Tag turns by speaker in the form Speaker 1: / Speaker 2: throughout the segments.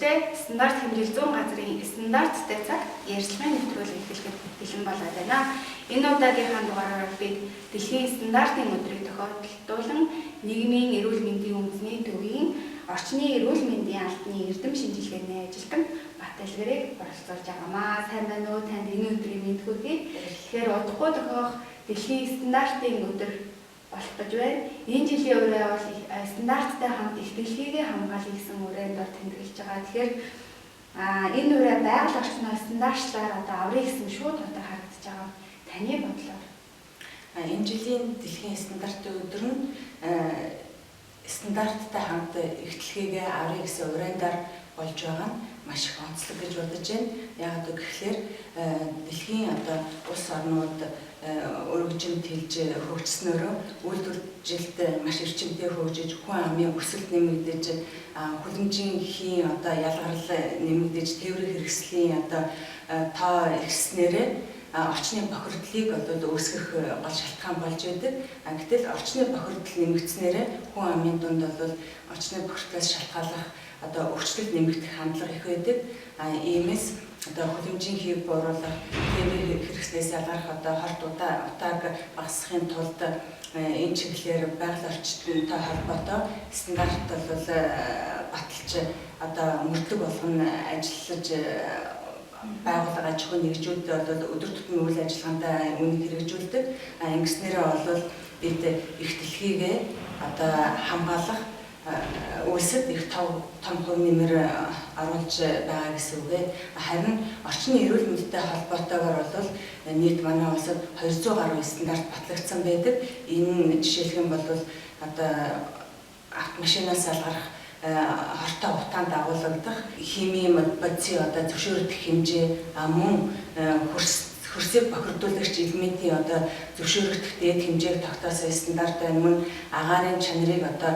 Speaker 1: Баяртай стандарт хэмжил зүүн газрын стандарттай цаг ярилцлагын нэвтрүүлэг эхлэхэд бэлэн болоод байна. Энэ удаагийнхаа дугаараар бид дэлхийн стандартын өдрийг тохиолдуулан нийгмийн эрүүл мэндийн үндэсний төвийн орчны эрүүл мэндийн албаны эрдэм шинжилгээний ажилтан Батэлгэрийг оролцуулж байгаамаа. Сайн байна уу? Танд энэ өдрийн мэнд хүргэе. Тэгэхээр удахгүй тохиох дэлхийн стандартын өдөр болох гэж байна. Энэ жилийн өрөө бол стандарттай хамт их дэлхийгээ хамгаалъя гэсэн өрөөнд бол тэмдэглэж байгаа. Тэгэхээр энэ өрөө байгаль орчноо стандартчлаар одоо аврыг гэсэн шууд одоо харагдаж байгаа. Таны бодлоор
Speaker 2: энэ жилийн дэлхийн стандартын өдөр нь стандарттай хамт их дэлхийгээ аврыг гэсэн өрөөндөр болж байгаа нь маш их онцлог гэж бодож байна. Яагаад гэвэл дэлхийн одоо улс орнууд өргөжин тэлж хөгжснөөрөө үйлдвэржилт маш эрчимтэй хөгжиж, хүн амын өсөлт нэмэгдэж, хүлэмжийн хийн одоо ялгарл нэмэгдэж, тээврийн хэрэгслийн одоо тоо ихснээрээ орчны бохирдлыг одоо үүсгэх гол шалтгаан болж байдаг. Гэтэл орчны бохирдол нэмэгдснээрээ хүн амын дунд бол орчны бохирдлоос шалтгааллах одоо өвчлөлт нэмэгдэх хандлага их байдаг. Иймээс одоо хүлэмжийн хийг бууруулах, тээврийн хэрэгслээс ялгарх одоо хорт утааг багасгахын тулд энэ чиглэлээр байгаль орчинтой холбоотой стандарт бол баталж одоо мөрдлөг болгон ажиллаж байгууллага аж ахуйн нэгжүүд бол өдөр тутмын үйл ажиллагаанд үүнийг хэрэгжүүлдэг. Ингэснээрээ бол бид их дэлхийгээ одоо хамгаалах үйлсэд их том хувь нэмэр оруулж байгаа гэсэн үг ээ. Харин орчны эрүүл мэндтэй холбоотойгоор бол нийт манай улсад 200 гаруй стандарт батлагдсан байдаг. Энэ жишээлх юм бол одоо автомашинаас алгарах хортой утаанд дагуулгадах химийн бодисын одоо зөвшөөрөгдөх хэмжээ, мөн хөрсийг бохирдуулагч элементийн одоо зөвшөөрөгдөх дээд хэмжээг тогтоосон стандарт байна. Мөн агаарын чанарыг одоо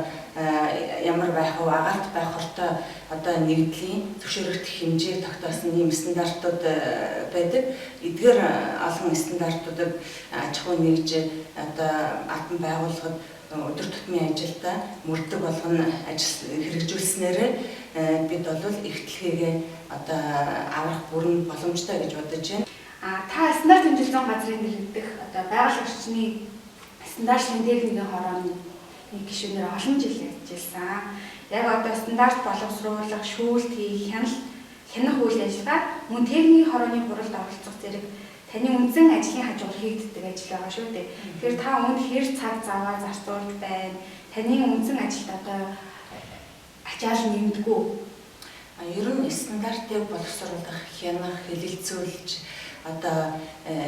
Speaker 2: ямар байх вэ? Агаарт байх хортой одоо нэгдлийн зөвшөөрөгдөх хэмжээг тогтоосон ийм стандартууд байдаг. Эдгээр олон стандартуудыг аж ахуйн нэгж одоо албан байгууллагад өдөр тутмын ажилдаа мөрдөг болгон ажил хэрэгжүүлснээрээ бид бол их дэлхийгээ одоо аврах бүрэн боломжтой гэж бодож байна.
Speaker 1: Та стандарт хэмжил зүүн газрын нэрэгдэх одоо байгаль орчны стандартын техникийн хорооны гишүүнээр олон жил ажилласан. Яг одоо стандарт боловсруулах, шүүлт хийх, хянах үйл ажиллагаа мөн техникийн хорооны хуралд оролцох зэрэг таны үндсэн ажлын хажуугаар хийгддэг ажил байгаа шүү дээ. Тэгэхээр та үүнд хэр цаг заваа зарцуулж байна? Таны үндсэн ажилд одоо ачаал нэмдэггүй.
Speaker 2: Ер нь стандартыг боловсруулах, хянах, хэлэлцүүлж одоо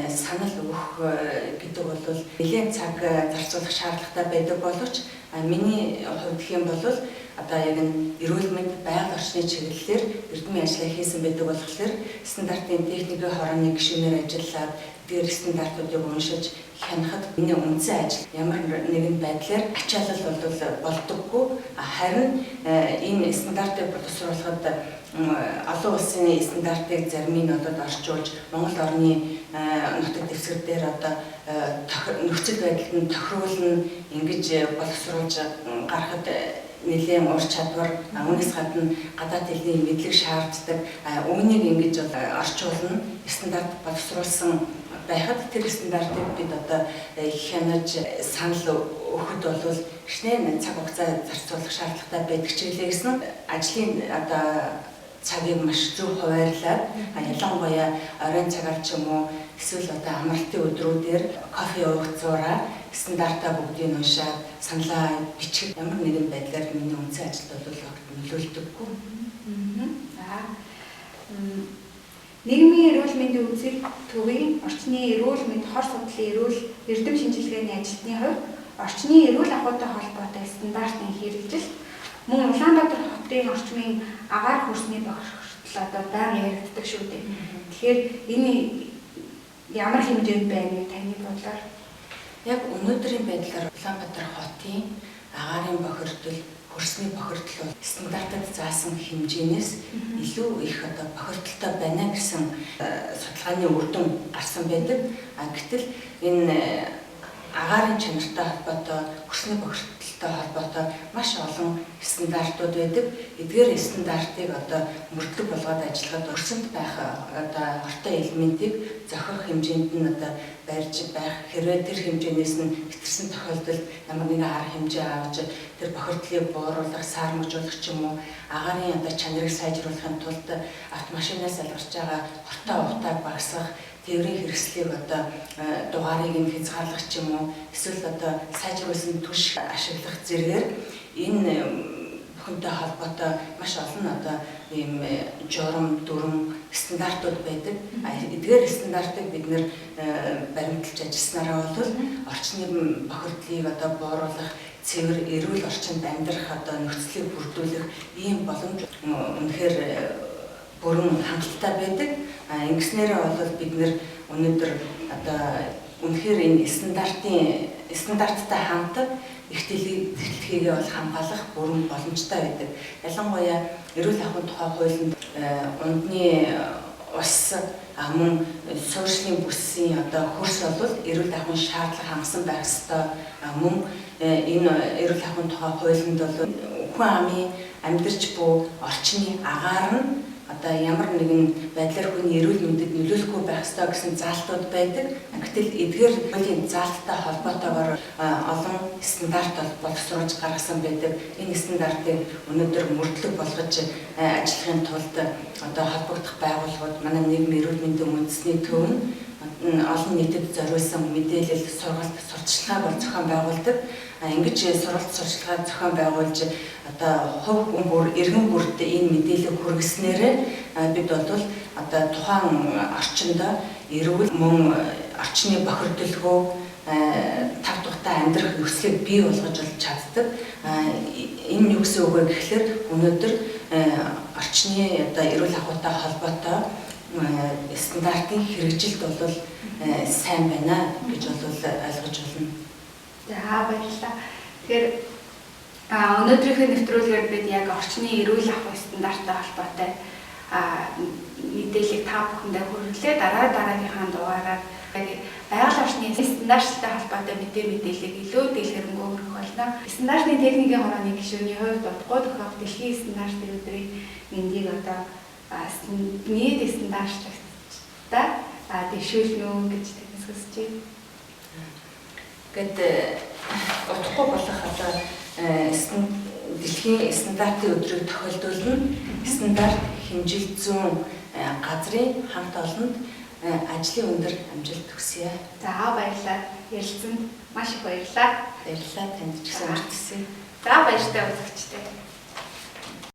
Speaker 2: санал өгөх гэдэг бол нэлээд цаг зарцуулах шаардлагатай байдаг боловч миний хувьд гэх юм бол одоо яг энэ эрүүл мэнд байгаль орчны чиглэлээр эрдмийн ажлаа хийсэн байдаг болохоор стандартын техникийн хорооны гишүүнээр ажиллаад дээр стандартуудыг уншиж хянахад миний үндсэн ажил ямар нэгэн байдлаар ачаалал бол болдоггүй. Харин энэ стандартыг боловсруулахад олон улсын стандартыг зарим нь одоо орчуулж Монгол орны нутаг дэвсгэр дээр одоо нөхцөл байдалд нь тохируулна, ингэж боловсруулж гарахад нэлээн ур чадвар, үүнээс гадна гадаад хэлний мэдлэг шаарддаг. Үүнийг ингэж орчуулна, стандарт боловсруулсан байхад тэр стандартыг бид одоо хянаж санал өгөхөд бол хичнээн цаг хугацаа зарцуулах шаардлагатай байдаг ч гэлээ гэсэн ажлын одоо цагийг маш зөв хуваарлаад, ялангуяа оройн цагаар ч юм уу эсвэл одоо амралтын өдрүүдээр кофе уух зураа стандартаа бүгдийг уншаад саналаа бичих ямар нэгэн байдлаар миний үндсэн ажилд бол огт нөлөөлдөггүй.
Speaker 1: За, нийгмийн эрүүл мэндийн үзэл төвийн орчны эрүүл мэнд хор судлалын эрүүл эрдэм шинжилгээний ажилтны хувьд орчны эрүүл ахуйтай холбоотой стандартын хэрэгжил мөн Улаанбаатар хотын орчмын агаар хөрсний бохирдол одоо байнга яригддаг шүү дээ. Тэгэхээр энэ ямар хэмжээнд байна вэ таны бодлоор?
Speaker 2: Яг өнөөдрийн байдлаар Улаанбаатар хотын агаарын бохирдол, хөрсний бохирдол бол стандартад заасан хэмжээнээс илүү их одоо бохирдолтой байна гэсэн судалгааны үр дүн гарсан байдаг. Гэтэл энэ агаарын чанартай холбоотой хөрсний бохирдолтой хэрэгсэлтэй холбоотой маш олон стандартууд байдаг. Эдгээр стандартыг одоо мөрдлөг болгоод ажиллахад өрсөнд байх одоо хортой элементийг зохих хэмжээнд нь одоо барьж байх. Хэрвээ тэр хэмжээнээс нь хэтэрсэн тохиолдолд ямар нэгэн арга хэмжээ авч тэр бохирдлыг бууруулах, саармажуулах ч юм уу, агаарын одоо чанарыг сайжруулахын тулд автомашинаас алгарч байгаа хортой утааг багасгах, тээврийн хэрэгслийг одоо дугаарыг нь хязгаарлах ч юм уу, эсвэл одоо сайжруулсан түш ашиглах зэрэгээр энэ бүхэнтэй холбоотой маш олон одоо ийм журам, дүрэм, стандартууд байдаг. Эдгээр стандартыг бид нэр баримталж ажилласнараа бол орчны бохирдлыг одоо бууруулах, цэвэр эрүүл орчинд амьдрах одоо нөхцөлийг бүрдүүлэх ийм боломж үнэхээр бүрэн хангалттай байдаг. Ингэснээрээ бол бид нэр өнөөдөр одоо үнэхээр энэ стандарттай хамт их дэлхийгээ бол хамгаалах бүрэн боломжтой байдаг. Ялангуяа эрүүл ахуйн тухай хуулинд ундны ус мөн суурьшлийн бүсийн одоо хөрс бол эрүүл ахуйн шаардлага хангасан байх ёстой. Мөн энэ эрүүл ахуйн тухай хуулинд бол хүн амын амьдарч буй орчны агаар нь одоо ямар нэгэн байдлаар хүний эрүүл мэндэд нөлөөлөхгүй байх ёстой гэсэн заалтууд байдаг. Гэтэл эдгээр хуулийн заалттай холбоотойгоор олон стандарт боловсруулж гаргасан байдаг. Энэ стандартыг өнөөдөр мөрдлөг болгож ажиллахын тулд одоо холбогдох байгууллагууд манай нийгмийн эрүүл мэндийн үндэсний төв нь олон нийтэд зориулсан мэдээлэл, сургалт, сурталчилгаа бол зохион байгуулдаг. Ингэж сургалт, сурчлагаа зохион байгуулж одоо хувь хүн бүр, иргэн бүрт энэ мэдээллийг хүргэснээрээ бид бол одоо тухайн орчиндөө эрүүл мөн орчны бохирдолгүй тав тухтай амьдрах нөхцөлийг бий болгож чаддаг. Энэ юу гэсэн үг вэ гэхлээр өнөөдөр орчны одоо эрүүл ахуйтай холбоотой стандартын хэрэгжилт бол сайн байна гэж бол ойлгож байна.
Speaker 1: За, баярлалаа. Тэгэхээр өнөөдрийнхөө нэвтрүүлгээр бид яг орчны эрүүл ахуй стандарттай холбоотой мэдээллийг та бүхэндээ хүргэлээ. Дараа дараагийнхаа дугаараар байгаль орчны стандарттай холбоотой мэдээллийг илүү дэлгэрэнгүй хүргэх болно. Стандартны техникийн хорооны гишүүний хувьд удахгүй тохиох дэлхийн стандартын өдрийн мэндийг одоо нийт стандартлагчдаа дэвшүүлнэ үү гэж танаас хүсэж байна.
Speaker 2: Гэт удахгүй болох одоо дэлхийн стандартын өдрийг тохиолдуулна. Стандарт хэмжил зүүн газрын хамт олонд ажлын өндөр амжилт хүсье.
Speaker 1: За, баярлалаа. Ярилцсанд маш их баярлалаа.
Speaker 2: Баярлалаа, танд ч гэсэн амжилт хүсье.
Speaker 1: За, баяртай үзэгчдээ.